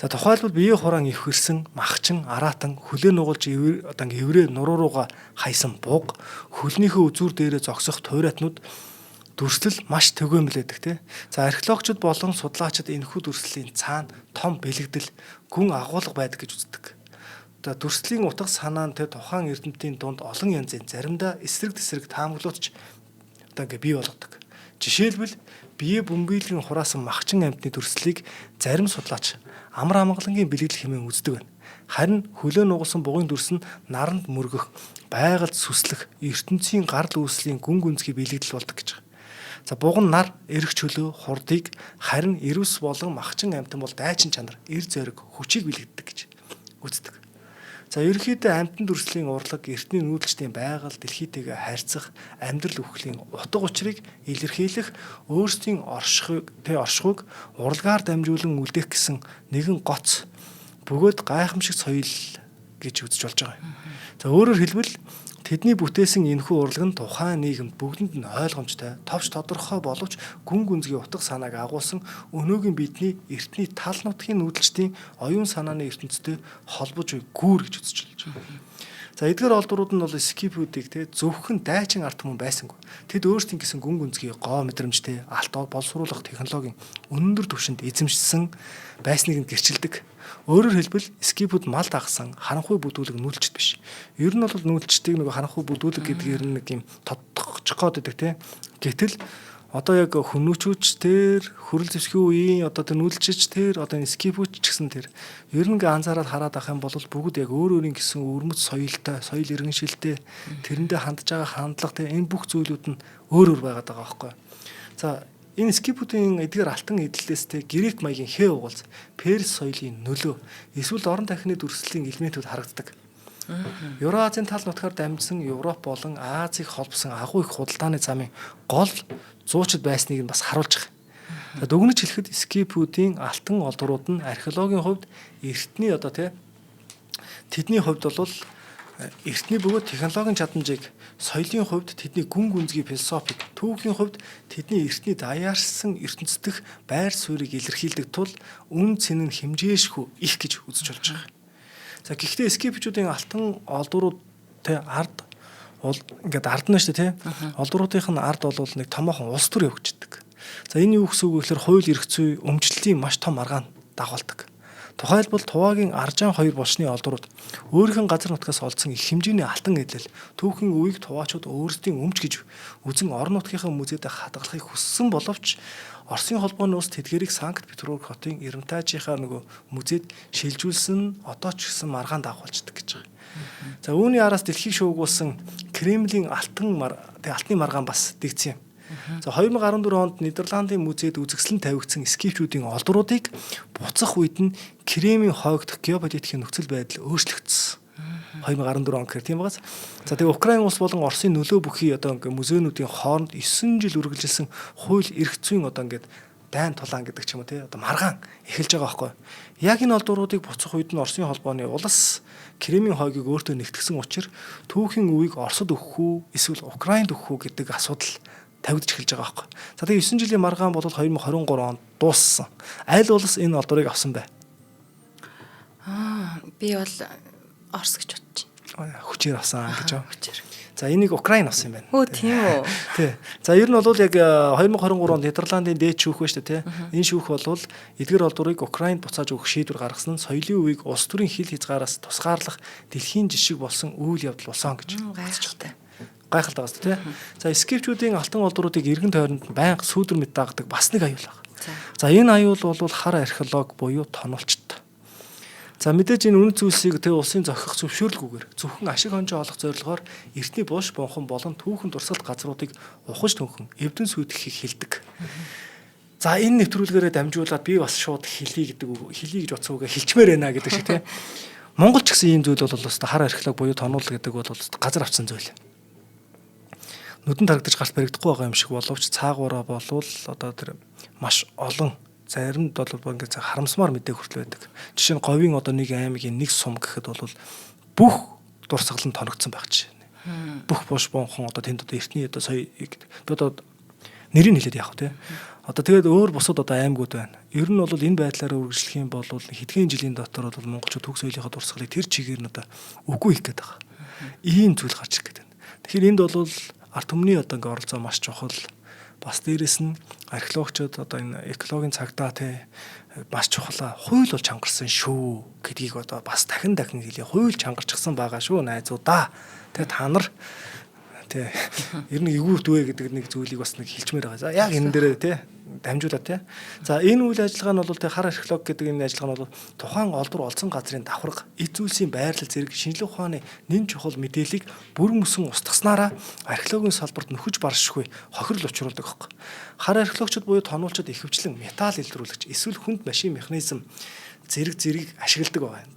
За тухайлбал бие хураан эвхэрсэн махчин араатан хөлөө нугалж одоо ингээ эврээ нуруу руугаа хайсан буг хөлнийхөө үзүүр дээрээ зогсох туйратнууд дүрслэл маш төгөөмөл байдаг тий. За археологчид болон судлаачид энэхүү дүрслийн цаана том бэлэгдэл гүн агуулга байдаг гэж үздэг. За дүрслийн утга санаа нь тэ тухайн эрдэмтдийн дунд олон янзын заримдаа эсрэг тэсрэг таамаглууч одоо ингээ бий болгодог. Жишээлбэл бие бөмбөглөгийн хураасан махчин амьтны дүрслэлийг зарим судлаач амар амгалангийн бэлэгдэл хэмээн үздэг байна. Харин хөлөө нугалсан бугын дүрс нь наранд мөргөх, байгальд сүслэх, ертөнцийн гарал үүслийн гүн гүнзгий бэлэгдэл болдог гэж байгаа. За буг нь нар, эрх чөлөө, хурдыг харин эрвс болон махчин амьтан бол дайчин чанар, эр зориг, хүчийг бэлэгддэг гэж үздэг. За ерөнхийдөө амьтан дүрслийн урлаг эртний нүүдэлчдийн байгаль дэлхийтэйгээ харьцах, амьдрал үхлийн утга учирыг илэрхийлэх, өөрсдийн оршихуйг урлагаар дамжуулан үлдээх гэсэн нэгэн гоц бөгөөд гайхамшиг соёл гэж үзэж болж байгаа юм. За өөрөөр хэлбэл тэдний бүтээсэн энэхүү урлаг нь тухайн нийгэмд бүгдэнд нь ойлгомжтой, товч тодорхой боловч гүн гүнзгий утга санааг агуулсан өнөөгийн бидний эртний тал нутгийн нүүдэлчдийн оюун санааны ертөнцтэй холбож буй гүүр гэж үзэж болж байгаа. За эдгээр олдврууд нь бол скипүүдийг те зөвхөн дайчин ард түмэн байсангүй. Тэд өөрсдийн гэсэн гүн гүнзгий гоо мэдрэмжтэй алт боловсруулах технологийн өндөр түвшинд эзэмшсэн байсныг нь гэрчилдэг. Өөрөөр хэлбэл скипүүд мал дагсан харанхуй бүдүүлэг нүүлчт биш. Ер нь бол нүүлчдийг нөгөө харанхуй бүдүүлэг гэдгээр нэг юм тодтогчих гээд байдаг те. Гэтэл одоо яг хүмүүчүүч тэр хөрөл зэвсгийн үеийн одоо тэр нүүлчч тэр одоо энэ скипүүч ч гэсэн тэр ер нь ингээ анзаараад хараад авах юм бол бүгд яг өөр өөрийн гэсэн өвөрмөц соёлтой, соёл иргэншилтэй тэрэндээ хандж байгаа хандлага тэр энэ бүх зүйлүүд нь өөр өөр байгаад байгаа байхгүй. За энэ скипүүдийн эдгээр алтан эдлэлээс те грек маягийн хээ угалз, перс соёлын нөлөө эсвэл орон тахины дүрслэлийн элементүүд харагддаг. Евроазийн тал нутгаар дамжсан Европ болон Азийг холбосон агуу их худалдааны замын гол зуучид байсныг нь бас харуулж байгаа. За дүгнэж хэлэхэд скипүүдийн алтан олдврууд нь археологийн хувьд эртний одоо те тэдний хувьд бол Эртний бөгөөд технологийн чадамжийг соёлын хувьд тэдний гүн гүнзгий философик, түүхийн хувьд тэдний эртний даяарсан ертөнцийн байр суурийг илэрхийлдэг тул үн цэн нь хэмжээшгүй их гэж үзэж болж байгаа. За гэхдээ скифчүүдийн алтан олдврууд те ард бол ингээд ард нь шүү дээ те. Олдвруудынх нь ард бол нэг томоохон улс төр явагддаг. За энэ юу гэсэн үг вэ гэхээр хууль эрх зүй өмчлөлийн маш том маргаан дагуулдаг. Тухайлбал Тувагийн Аржан хоёр булшны олдрууд өөрийнх нь газар нутгаас олдсон их хэмжээний алтан эдлэл түүхийн үеийг туваачууд өөрсдийн өмч гэж үзэн орон нутгийнхаа музейд хадгалахыг хүссэн боловч Оросын холбооны улс тэдгэрийг Санкт Петербург хотын Эрмитажийнхаа нөгөө музейд шилжүүлсэн одоо ч гэсэн маргаан дагуулждаг гэж байгаа. За үүний араас дэлхийг шуугуулсан Кремлийн алтан алтны маргаан бас дэгдсэн юм. За 2014 онд Нидерландын музейд үзэсгэлэн тавигдсан скифчүүдийн олдруудыг буцах үед нь Кремлийн хойгдох геополитикийн нөхцөл байдал өөрчлөгдсөн. 2014 он гэхээр тийм байгаас. За тэгээ Украин улс болон Оросын нөлөө бүхий одоо ингээ музейнүүдийн хооронд 9 жил үргэлжилсэн хууль эрх зүйн одоо ингээд дайн тулаан гэдэг ч юм уу тий одоо маргаан эхэлж байгаа байхгүй. Яг энэ олдруудыг буцах үед нь Оросын холбооны улс Кремлийн хойгийг өөртөө нэгтгсэн учраас түүхийн үеийг Оросд өгөх үү эсвэл Украинд өгөх үү гэдэг асуудал тавигдж эхэлж байгаа байхгүй. За тэгээ 9 жилийн маргаан бол 2023 онд дууссан. Аль улс энэ олдрыг авсан бэ? Аа би бол Орос гэж бодож байна. Хүчээр авсан гэж байна. Хүчээр. За энийг Украин авсан юм байна. Өө тийм үү. Тий. За ер нь бол яг 2023 онд Нидерландын дээд шүүх байна шүү дээ, тий. Энэ шүүх бол эдгээр олдрыг Украинд буцааж өгөх шийдвэр гаргасан нь соёлын үеийг улс төрийн хил хязгаараас тусгаарлах дэлхийн жишг болсон үйл явдал болсон гэж. Гайхалтай. Гайхалтай байна тий. За скифчүүдийн алтан олдруудыг эргэн тойронд байнга сүүдэр мэт дагдаг бас нэг аюул байна. За энэ аюул бол хар археолог буюу тонолчт. За мэдээж энэ үнэт зүйлсийг тэ улсын зохих зөвшөөрлгүйгээр зөвхөн ашиг хонжоо олох зорилгоор эртний булш бунхан болон түүхэн дурсгалт газруудыг ухаж төнхөн эвдэн сүйтгэхийг хэлдэг. За энэ нэвтрүүлгээрээ дамжуулаад би бас шууд хэлье гэдэг үг хэлье гэж бодсон үгээ хэлчмээр байна гэдэг шиг тий. Монгол ч гэсэн ийм зүйл бол өстой хар археолог буюу тонол гэдэг бол газар авсан зүйл. Нүдэн тарагдаж гарт баригдахгүй байгаа юм шиг боловч цаагаараа болвол одоо тэр маш олон заримд бол ингээд харамсмаар мэдээ хүртэл байдаг. Жишээ нь говийн одоо нэг аймгийн нэг сум гэхэд бол бүх дурсгал нь тоногдсон байх жишээ. Бүх буш бунхан одоо тэнд одоо эртний одоо соёл би одоо нэрийг хэлээд явах тий. Одоо тэгээд өөр бусад одоо аймагуд байна. Ер нь бол энэ байдлаараа үргэлжлэх юм бол хэдхэн жилийн дотор бол монголчууд төгс соёлынхаа дурсгалыг тэр чигээр нь одоо үгүй хийх гээд байгаа. Ийм зүйл гарч ирэх гээд байна. Тэгэхээр энд бол ард түмний одоо ингээ оролцоо маш чухал. Бас дээрэс нь археологчид одоо энэ экологийн цагдаа те маш чухал. Хууль бол чангарсан шүү гэдгийг одоо бас дахин дахин хэлье. Хууль чангарчихсан байгаа шүү найзуудаа. Тэ та нар тэ ер нь эвгүй дүүэ гэдэг нэг зүйлийг бас нэг хэлчмээр байгаа. За яг энэ дээрээ тэ дамжуулаад тий. За энэ үйл ажиллагаа нь бол тэ хар археолог гэдэг энэ ажиллагаа нь бол тухайн олдвор олдсон газрын давхарга, эд зүйлсийн байрлал зэрэг шинжлэх ухааны нэн чухал мэдээллийг бүр мөсөн устгаснараа археологийн салбарт нөхөж баршгүй хохирол учруулдаг аахгүй. Хар археологчид буюу тонуулчид ихэвчлэн металл илрүүлэгч эсвэл хүнд машин механизм зэрэг зэргийг ашигладаг байгаа юм.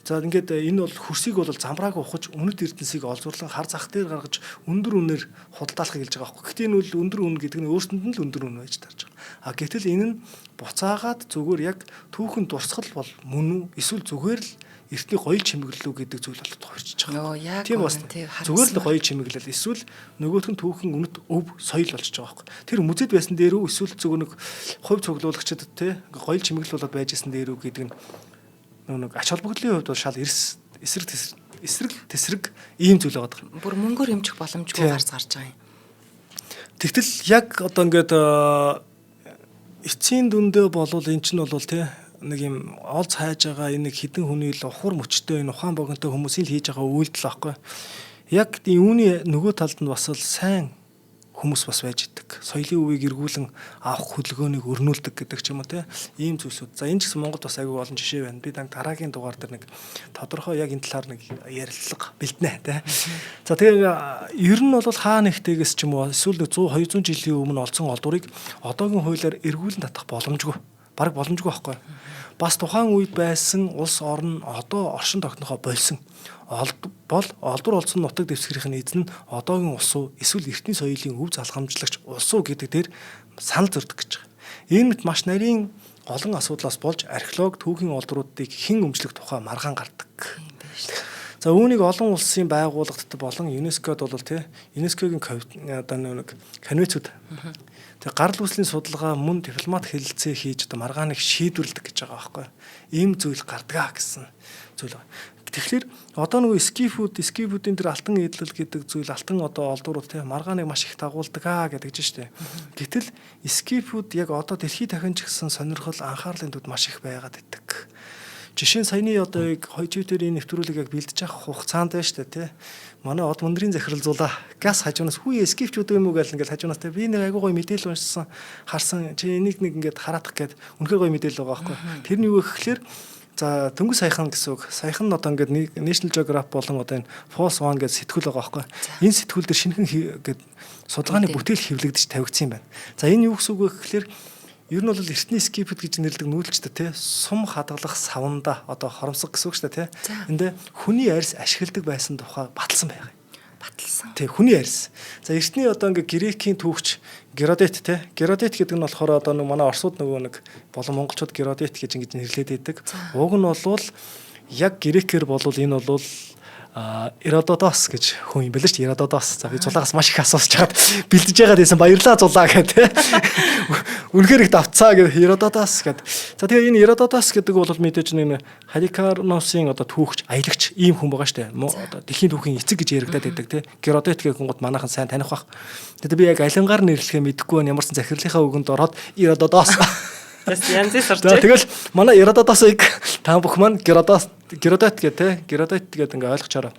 За ингээд энэ бол хөрсийг бол замбрааг ухаж үнэт эрдэнсийг олзуурлан хар зах дээр гаргаж өндөр үнээр худалдаалахыг хэлж байгаа байхгүй. Гэхдээ энэ үл өндөр үн гэдэг нь өөрсөнд нь л өндөр үн байж таарч байгаа. А гэтэл энэ нь буцаагаад зүгээр яг түүхэн дурсгал бол мөн үү эсвэл зүгээр л эртний гоёл чимэглэл үү гэдэг зүйл бол тохирч байгаа. Йоо яг тийм бас зүгээр л гоёл чимэглэл эсвэл нөгөөх нь түүхэн үнэт өв соёл болчихж байгаа байхгүй. Тэр музейд байсан дээр үү эсвэл зүгээр нэг хувь цуглуулагчид те гоёл чимэглэл болоод байж исэн дээр үү гэдэг нь нэг ач холбогдлын хувьд бол шал эрс эсрэг эсрэг тесрэг ийм зүйл байгаа. Бүр мөнгөөр хэмжих боломжгүй гарч гарч байгаа юм. Тэгтэл яг одоо ингээд эцсийн дүндээ болвол эн чинь бол тий нэг юм олз хайж байгаа энэ нэг хідэн хүний л ухар мөчтэй энэ ухаан богинотой хүмүүсийн л хийж байгаа үйлдэл аахгүй. Яг үүний нөгөө талд нь бас л сайн хүмүүс бас байж идэг. Соёлын үеийг эргүүлэн авах хөдөлгөөнийг өрнүүлдэг гэдэг ч юм уу те. Ийм зүйлсүүд. За энэ ч гэсэн Монголд бас айгүй олон жишээ байна. Би дараагийн дугаар дээр нэг тодорхой яг энэ талаар нэг ярилцлага бэлдэнэ те. За тэгээ ер нь бол хаа нэгтэйгээс ч юм уу эсвэл 100 200 жилийн өмнө олдсон олдврыг одоогийн хуулиар эргүүлэн татах боломжгүй. Бараг боломжгүй байхгүй. Бас тухайн үед байсан улс орн одоо оршин тогтнохоо болсон бол олдвор олдсон нутаг дэвсгэрийн эзэн нь одоогийн улс уу эсвэл эртний соёлын өв залгамжлагч улс уу гэдэг дээр санал зөрдөг гэж байгаа. Энэ мэт маш нарийн олон асуудлаас болж археолог түүхийн олдруудыг хэн өмчлөх тухай маргаан гардаг. За үүнийг олон улсын байгууллагад болон ЮНЕСКОд бол тий ЮНЕСКОгийн одоо нэг конвенцүүд тэг гарал үүслийн судалгаа мөн дипломат хэлэлцээ хийж одоо маргааныг шийдвэрлэдэг гэж байгаа байхгүй. Ийм зүйл гардгаа гэсэн зүйл байна. Тэгэхээр одоо нөгөө скифүүдийн тэр алтан эдлэл гэдэг зүйл алтан одоо олдврууд тий маргааныг маш их дагуулдаг аа гэдэг чинь шүү дээ. Гэтэл скифүүд яг одоо дэлхийд дахин ч гэсэн сонирхол анхаарлын төвд маш их байгаад байдаг. Жишээ нь саяны одоо яг хоёр энэ нэвтрүүлгийг яг бэлдэж авах хугацаанд байна шүү дээ тий. Манай од мөндрийн захирал зулаа газ хажуунаас хүү скифчүүд юм уу гэл ингээл хажуунаас тий би нэг айгуу гоё мэдээлэл уншсан харсан чи энийг нэг ингээд хараадах гээд үнэхээр гоё мэдээлэл байгаа байхгүй. Тэр нь юу вэ гэхлээр за дөнгөж саяхан гэсэн үг. Саяхан одоо ингээд National Geographic болон одоо энэ Force One гэж сэтгүүл байгаа байхгүй. Энэ сэтгүүл дээр шинэхэн ингээд судалгааны бүтээл хэвлэгдэж тавигдсан юм байна. За энэ юу гэсэн үг вэ гэхлээр ер нь бол эртний скифүүд гэж нэрлэдэг нүүдэлчтэй тий сум хадгалах савнда одоо хоромсго гэсэн үг шүү дээ тий. Энд хүний арьс ашигладаг байсан тухай баталсан байгаа юм. Баталсан. Тий, хүний арьс. За эртний одоо ингээ грекийн түүхч Геродот тий. Геродот гэдэг нь болохоор одоо нэг манай орсууд нөгөө нэг болон монголчууд Геродот гэж ингэж нэрлээд байдаг. Уг нь бол яг грекээр болвол энэ бол Эродотос гэж хүн юм байл шүү дээ. Эродотос. За би зулаагаас маш их асууж чад бэлдэж байгаад байсан. Баярлаа зулаа гэх тээ. Үнэхээр их давцаа гэх Эродотос гэд. За тэгээ энэ Эродотос гэдэг бол мэдээж нэг Халикарносын одоо түүхч, аялагч ийм хүн байгаа шүү дээ. Одоо дэлхийн түүхийн эцэг гэж яригадаад байдаг тээ. Геродот гэх хүн гот манайхан сайн таних бах. Тэгээд би яг алингаар нэрлэхээ мэдэхгүй байна. Ямар ч захирлынхаа үгэнд ороод Эродотос. Бас янзын сурч. За тэгэл манай Эродотосыг та бүхэн маань Геродот гэх те Геродот гэдэг ингээ ойлгочоорой.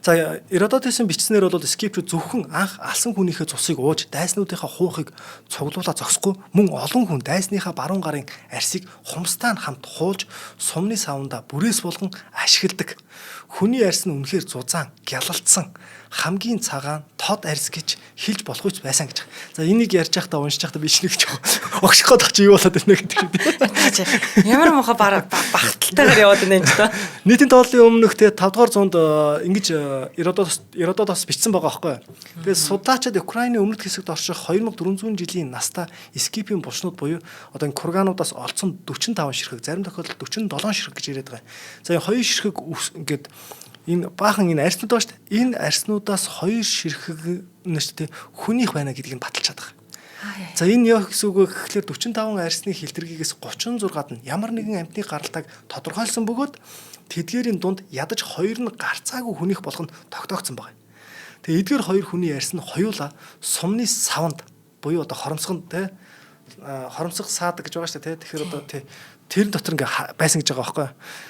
За Эродотосын бичснээр бол скифчүүд зөвхөн анх алсан хүнийхээ цусыг ууж дайснуудынхаа хуухыг цуглуулаа зогсохгүй мөн олон хүн дайсныхаа баруун гарын арсыг хумстай нь хамт хуулж сумны савндаа бүрээс болгон ашигладаг. Хүний арьс нь үнэхээр зузаан, гялалтсан, хамгийн цагаан тод арьс гэж хэлж болохуйц байсан гэж. За энийг ярьж байхдаа уншиж байхдаа би ч нэг ч огших гээд чи юу болоод байна гэдэг шиг. Ямар муухай багталтайгаар яваад байна юм чи та. Нийтийн тооллын өмнөх те 5 дугаар зуунд ингэж Эродотос бичсэн байгаа байхгүй. Тэгээд судлаачид Украины өмнөд хэсэгт орших 2400 жилийн настай скифийн булшнууд буюу одоо энэ кургануудаас олдсон 45 ширхэг, зарим тохиолдолд 47 ширхэг гэж яриад байгаа. За энэ хоёр ширхэг ингээд энэ баахан энэ арьснууд байгаа шүү дээ. Энэ арьснуудаас хоёр ширхэг нь шүү дээ хүнийх байна гэдгийг нь баталж чадах. За энэ юу гэсэн үг вэ гэхлээр 45 арьсны хилтэргийгээс 36-ад нь ямар нэгэн амьтны гаралтайг тодорхойлсон бөгөөд тэдгээрийн дунд ядаж хоёр нь гарцаагүй хүнийх болох нь тогтоогдсон байна. Тэгээ эдгээр хоёр хүний арьс нь хоёулаа сумны савнд буюу одоо хоромсгонд те хоромсго саадаг гэж байгаа шүү дээ те. Тэгэхээр одоо те тэр дотор ингээ байсан гэж байгаа байхгүй.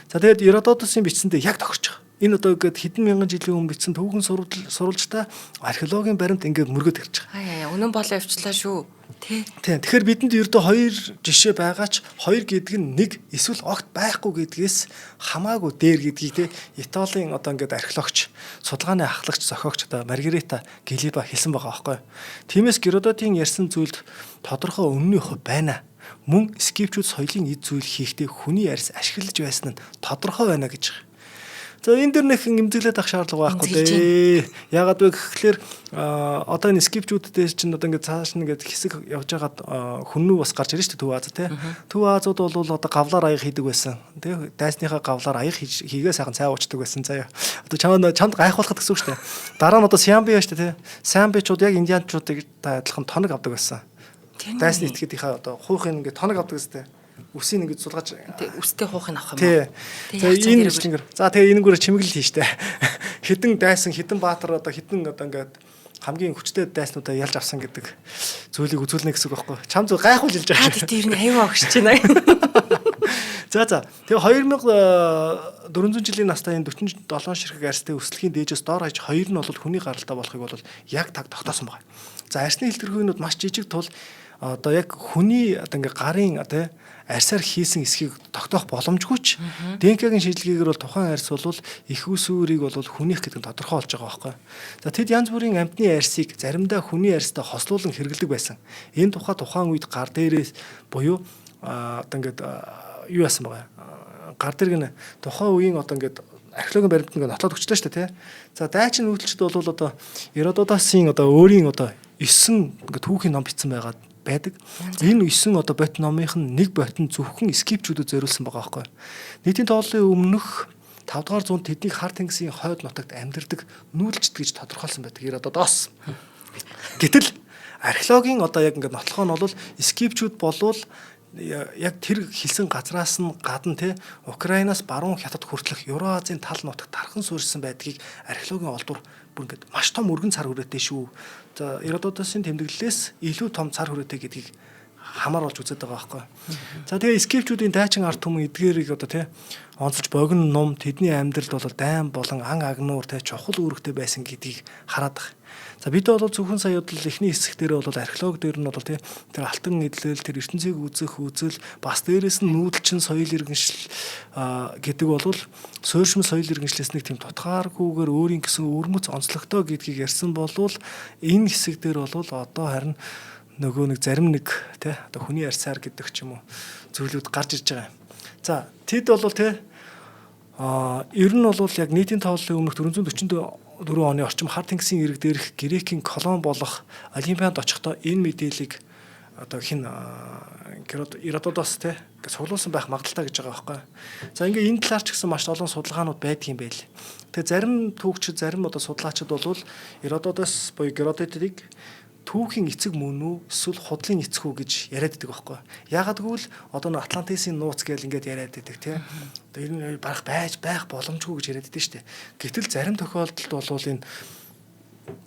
За тэгээд Эродотосын бичсэндээ яг тохирч байгаа. Энэ одоо ингээд хэдэн мянган жилийн өмнө бичсэн түүхэн сурвалжтай археологийн баримт ингээд мөргөд ирж байгаа. Аа үнэн болоо явчлаа шүү. Тэ. Тийм. Тэгэхээр бидэнд ердөө хоёр жишээ байгаа ч хоёр гэдэг нь нэг эсвэл огт байхгүй гэдгээс хамаагүй дээр гэдгийг те Италийн одоо ингээд археологч, судалгааны ахлагч, зохиогч одоо Маргарита Глиба хэлсэн байгаа байхгүй. Тиймээс Геродотын ярьсан зүйлд тодорхой үнний хувь байна. Мөн скифчүүд соёлын эд зүйл хийхдээ хүний арьс ашиглаж байсан нь тодорхой байна гэж. За энэ дэр нэг эмзэглээд авах шаардлага байхгүй дээ. Яагаад вэ гэхлээр одоо энэ скифчүүддээс чинь одоо ингээд цааш нь ингээд хэсэг явж байгаад хүннүү бас гарч ирж шүү дээ Төв Аз тий. Төв Азууд бол одоо гавлаар аяг хийдэг байсан. Тий. Дайсныхаа гавлаар аяг хийгээ сайхан цай уучдаг байсан заяа. Одоо чамд гайхуулахад гэсэн үг шүү дээ. Дараа нь одоо Сиамби шүү дээ тий. Сиамбичууд яг индианчуудыг адилхан тоног авдаг байсан. Дайсны этгээдийнхаа одоо хуухын ингээд тоног авдаг гэсэн. Үсийг ингэж сулгаж үстэй хуухыг авах юм уу? За энэ бичлэгээр. За тэгээ энэгээр чимэглэл хийн штэ. Хідэн дайсан, хідэн баатар одоо хідэн одоо ингээд хамгийн хүчтэй дайснуудаа ялж авсан гэдэг зүйлийг үзүүлнэ гэсэн үг байхгүй. Чам зүг гайхуул хэлж байгаа. Тэр нь аюу огшиж байна. За. Тэгээ 2400 жилийн настай энэ 47 ширхэг арьстай өсөлхийн дээжээс доор хаяж хоёр нь бол хүний гаралтай болохыг бол яг таг тогтоосон байна. За арьсны хэлтэрхүүнүүд маш жижиг тул одоо яг хүний одоо ингээ гарын одоо арьсаар хийсэн эсхийг тогтоох боломжгүй ч ДНК-гийн шийдлэгээр бол тухайн арьс бол их усүрийг бол хүнийх гэдэг нь тодорхой болж байгаа байхгүй. За тэд янз бүрийн амьтны арьсыг заримдаа хүний арьстай хослуулан хэрэглэдэг байсан. Энэ тухай тухайн үед гар дээрээс буюу одоо ингээд юу яасан байгаа. Гар дээр гэнэ тухайн үеийн одоо ингээд археологийн баримт ингээд нотлоод өгчлээ шүү дээ тий. За дайчин нүүдэлчд бол одоо Эродотосын одоо өөрийн одоо 9 ингээд түүхийн ном бичсэн байгаа байдаг. Энэ 9 одоо бот номынх нь нэг бот нь зөвхөн скифчүүдэд зориулсан байгаа байхгүй. Нийтийн тооллын өмнөх 5 дугаар зуунд тэднийг Хар тэнгисийн хойд нутагт амьдардаг нүүдэлчд гэж тодорхойлсон байдаг Геродотос. Гэтэл археологийн одоо яг ингээд нотлохоо нь бол скифчүүд болвол яг тэр хэлсэн газраас нь гадна те Украинаас баруун хятад хүртэлх Евроазийн тал нутагт тархан суурьсан байдгийг археологийн олдвор бүр ингээд маш том өргөн цар хүрээтэй шүү. За Геродотосын тэмдэглэлээс илүү том цар хүрээтэй гэдгийг хамааруулж үзээд байгаа байхгүй. За тэгээ скифчүүдийн дайчин ард түмэн эдгээрийг одоо тий онцолж богино нум тэдний амьдралд бол дайн болон ан агнуур тий чухал үүрэгтэй байсан гэдгийг хараад байгаа. За бид бол зөвхөн сая бол эхний хэсэг дээр бол археолог дээр нь бол тий тэр алтан эдлэл тэр ертөнцийг үзэх үзэл бас дээрэс нь нүүдэлчин соёл иргэншил гэдэг бол суурьшмал соёл иргэншлээс нэг тийм тутгааргүйгээр өөрийн гэсэн өвөрмөц онцлогтой гэдгийг ярьсан болвол энэ хэсэг дээр бол одоо харин нөгөө нэг зарим нэг тий одоо хүний ярьсаар гэдэг ч юм уу зүйлүүд гарч ирж байгаа юм. За тэд бол тий ер нь бол яг нийтийн тооллын өмнөх 444 оны орчим Хар тэнгисийн ирэг дээрх Грекийн колон болох Олимпиад очихдоо энэ мэдээллийг одоо хин Геродотос тий ингээд цуглуулсан байх магадaltaй гэж байгаа байхгүй. За ингээ энэ талаар ч гэсэн маш олон судалгаанууд байдаг юм байл. Тэгээ зарим түүхчид зарим одоо судлаачид бол Геродотос буюу Геродотыг түүхийн эцэг мөн үү эсвэл худлын эцэг үү гэж яриад байдаг байхгүй. Яагаад гэвэл одоо нэг Атлантисын нууц гэл ингээд яриад байдаг тий. Одоо ер нь барах байж байх боломжгүй гэж яриад байдаг шүү дээ. Гэтэл зарим тохиолдолд бол энэ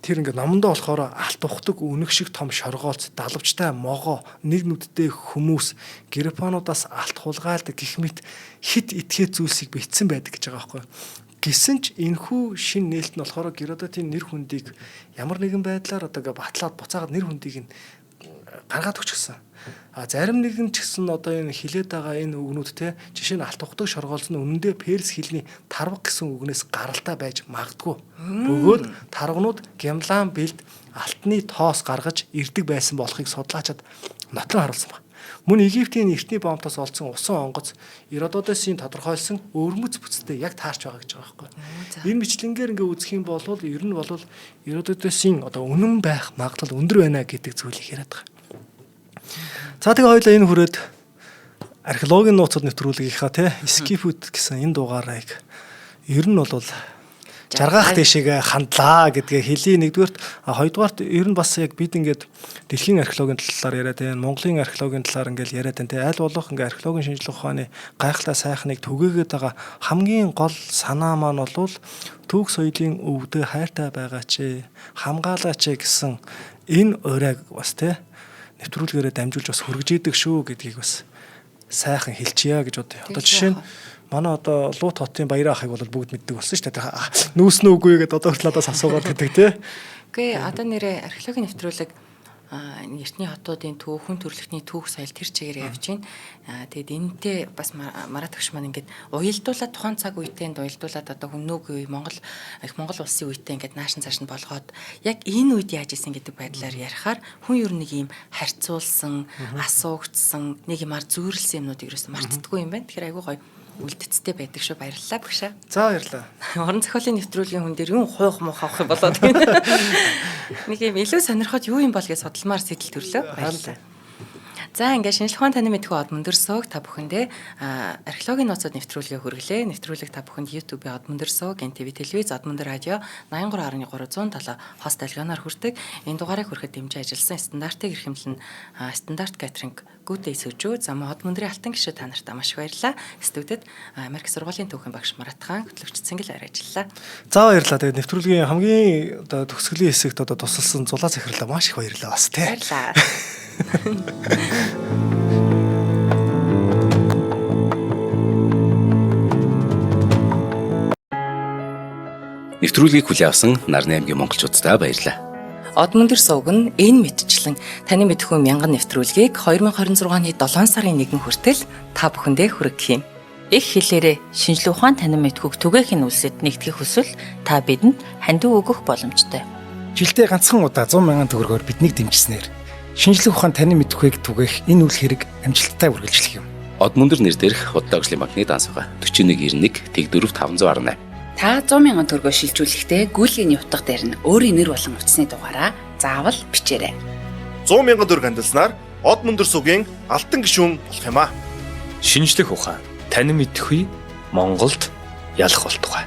тэр ингээд номондоо болохоор алт ухдаг үнэг шиг том шоргоолц, далавчтай могоо, нэг нүдтэй хүмүүс, грифонуудаас алт хулгайлдаг гэх мэт хит итгээ зүйлсийг бичсэн байдаг гэж байгаа байхгүй. Гэсэн ч энэхүү шин нээлт нь болохоор Геродотын нэр хүндийг ямар нэгэн байдлаар одоо ингээ батлаад буцаагаад нэр хүндийг нь гаргаад өгчихсөн. А зарим нэгэн ч гэсэн одоо энэ хилээд байгаа энэ үгнүүд те жишээ нь алт ухдаг шоргоолц нь үнэндээ перс хэлний тарваг гэсэн үгнээс гаралтай байж магадгүй. Бөгөөд тарвагнууд гямлаан бэлд алтны тоос гаргаж ирдэг байсан болохыг судлаачид нотлон харуулсан байна. Мөн Египтийн эртний бомтоос олдсон усан онгоц Геродотосын тодорхойлсон өвөрмөц бүцтэй яг таарч байгаа гэж байгаа байхгүй. Энэ бичлэнгээр ингээ үзэх юм бол ер нь бол Геродотосын одоо үнэн байх магадлал өндөр байна гэдэг зүйлийг яриад байгаа. За тэгээ хоёлаа энэ хүрээд археологийн нууцуд нэвтрүүлгийнхаа те скифүүд гэсэн энэ дугаарыг ер нь бол жаргаах дэшегээ хандлаа гэдгээ хэлий нэгдүгээрт, хоёрдугаарт ер нь бас яг бид ингээд дэлхийн археологийн талаар яриад байна, Монголын археологийн талаар ингээд яриад байна те аль болох ингээд археологийн шинжлэх ухааны гайхалтай сайхныг түгээгээд байгаа хамгийн гол санаа маань бол түүх соёлын өвдөө хайртай байгаа ч хамгаалаач гэсэн энэ урайг бас те нэвтрүүлгээрээ дамжуулж бас хүргэж идэг шүү гэдгийг бас сайхан хэлчихье гэж бодъё. Одоо жишээ нь манай одоо Лут хотын Баяр ахыг бол бүгд мэддэг болсон шүү дээ. Нүүс нь үгүй гэдээ одоо хүртэл надаас асуугаад гэдэг тий. Үгүй одоо нэрээ археологийн нэвтрүүлэг эртний хотуудын түүх, хүн төрөлхтний түүх соёл тэр чигээр явж байна. Тэгээд энэтэй бас Марат багш маань ингээд уялдуулаад тухайн цаг үетэй уялдуулаад одоо хүмүүг үе Монгол их Монгол улсын үетэй ингээд наашин цааш нь болгоод яг энэ үед яаж исэн гэдэг байдлаар ярихаар хүн ер нь нэг юм харьцуулсан, асуугдсан, нэг юмар зүйрлсэн юмнуудыг ерөөсөн мартдаггүй юм байна. Тэгэхээр айгүй гоё үлдцтэй байдаг шүү. Баярлалаа багшаа. За баярлалаа. Орон зохиолын нэвтрүүлгийн хүн дээр юм хуух муух авах юм болоод байна. Нэг юм илүү сонирхоод юу юм бол гэж судалмаар сэтэл төрлөө. Баярлалаа. За ингээд шинжлэх ухаан таны мэдхүй од мөндөр сууг та бүхэндээ археологийн нууцуд нэвтрүүлгээ хүргэлээ. Нэвтрүүлэг та бүхэнд YouTube-ийн од мөндөр сууг, NTV телевиз, од мөндөр радио 83.307 хост долгионоор хүрдэг. Энэ дугаарыг хүрэхэд дэмжиж ажилласан стандартыг эрхэмлэн стандарт catering гүдэй сөжүү зам од мөндрийн алтан гишүү та нарт маш их баярлалаа. Студид Америк сургуулийн түүхийн багш Марат хаан хөтлөгч Цэнгэл арай ажиллаа. За баярлалаа. Тэгээд нэвтрүүлгийн хамгийн одоо төгсгөлийн хэсэгт одоо тусалсан зулаа захирлаа маш их баярлалаа бас тий. Баярлалаа. Нэвтрүүлгийг хүлээн авсан Нарны аймгийн монголчууддаа баярлалаа. Од мөндөр сувг нь энэ мэтчлэн таны мэдхүй мянган нэвтрүүлгийг 2026 оны 7 сарын 1 хүртэл та бүхэндээ хүргэх юм. Их хэлээрээ шинжлэх ухаан танин мэдхүйг түгээх нь үлсэд нэгтгэх хүсвэл та бидэнд хандив өгөх боломжтой. Жилдээ ганцхан удаа 100 мянган төгрөгөөр биднийг дэмжснээр шинжлэх ухаан танин мэдхүйг түгээх энэ үйл хэрэг амжилттай үргэлжлэх юм. Од мөндөр нэр дээрх Худалдаа хөгжлийн банкны данс байгаа. 4191 Тэг4 518. Та 100 мянган төгрөгөөр шилжүүлэхдээ гүйлгээний утга дээр нь өөрийн нэр болон утасны дугаараа заавал бичээрэй. 100 мянган төгрөг хандилснаар од мөндөр сугийн алтан гишүүн болох юм аа. Шинжлэх ухаан танин мэдхүй Монголд Ялах болтугай.